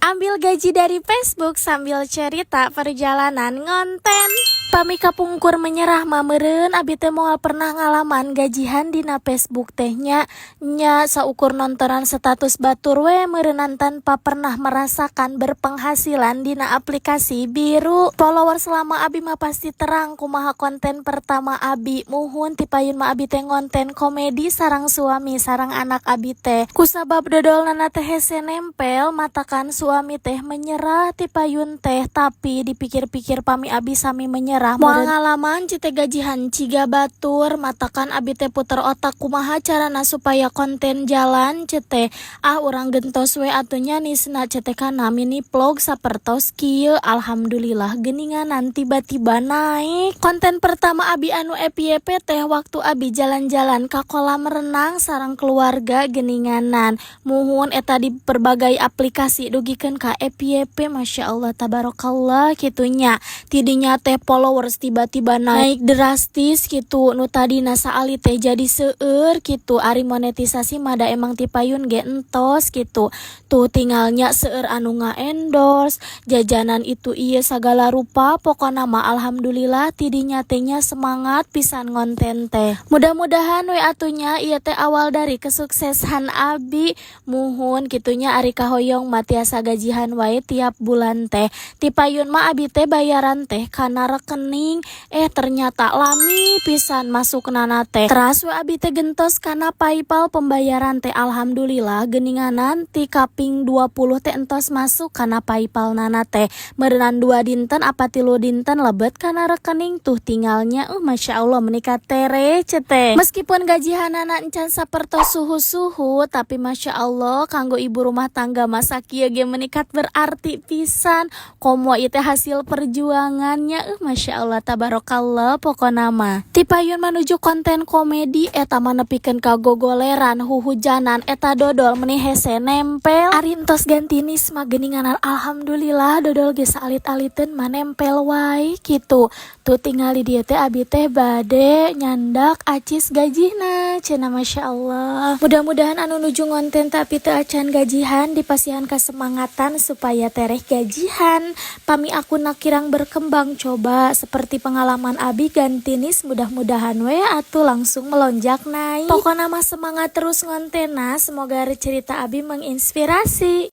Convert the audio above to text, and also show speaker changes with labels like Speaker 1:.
Speaker 1: Ambil gaji dari Facebook sambil cerita perjalanan ngonten. Pami kapungkur menyerah mah meureun abi teh moal pernah ngalaman gajihan dina Facebook teh nya. Nya saukur nontonan status batur we meureunan tanpa pernah merasakan berpenghasilan dina aplikasi biru. Follower selama abi mah pasti terang kumaha konten pertama abi. Muhun, tipayun mah abi teh ngonten komedi sareng suami sareng anak abi teh. Kusabab dodolna teh hese nempel, matakan suami teh menyerah tipayun teh, tapi dipikir-pikir pami abi sami menyerah moal ngalaman cite gajihan ciga batur. Matakan abi teh puter otak kumaha carana supaya konten jalan cete. Ah, urang gentos we atuh nya nisna cete kana mini vlog sapertos kieu. Alhamdulillah, geuninganan tiba-tiba naik. Konten pertama abi anu FYP teh waktu abi jalan-jalan ka kolam renang sareng keluarga geuninganan. Muhun, eta di berbagai aplikasi dugikeun ka FYP. Masya Allah, tabarakallah kitu nya. Tidinya teh followers tiba-tiba naik drastis gitu, nu tadina saalit teh jadi seueur gitu. Ari monetisasi mah da emang tipayun ge entos gitu. Tuh, tingalnya seueur anu nga-endorse jajanan itu ieu sagala rupa. Pokona mah alhamdulillah, tidinya teh nya semangat pisan ngonten teh. Mudah-mudahan we atuh nya ieu teh awal dari kesuksesan abi. Muhun kitu nya, ari kahoyong mah tiasa gajihan wae tiap bulan teh. Tipayun mah abi teh bayaran teh kana rekening, eh ternyata lami pisan masukna teh. Teras we abi teh gentos kana PayPal pembayaran teh. Alhamdulillah, geuninganan ti kaping 20 teh entos masuk kana PayPal nana teh. Meureunan 2 dinten apa 3 dinten lebet kana rekening. Tuh, tingalnya, Masya Allah, menikah tere cete. Meskipun gajihanana encan sapertos suhu-suhu, tapi Masya Allah, kanggo ibu rumah tangga masa kieu ge menikat berarti pisan, komo ieu teh hasil perjuangannya. Masya Allah, tabarakallah. Pokona mah tipayun menuju konten komedi eta mah nepikeun ka gogoleran huhujanan, eta dodol meni hese nempel. Ari entos ganti niche mah geuninganan, alhamdulillah, dodol ge saalit-aliteun mah nempel wae kitu. Tuh, tingali dieu teh abi teh bade nyandak acis gajihna cenah. Masya Allah, mudah-mudahan anu nuju ngonten tapi teu acan gajihan dipasihan kasemangatan supaya tereh gajihan. Pami akunna kirang berkembang, coba seperti pengalaman abi ganti niche, mudah-mudahan we atuh langsung melonjak naik. Pokoknya mah semangat terus ngontenna. Semoga cerita abi menginspirasi.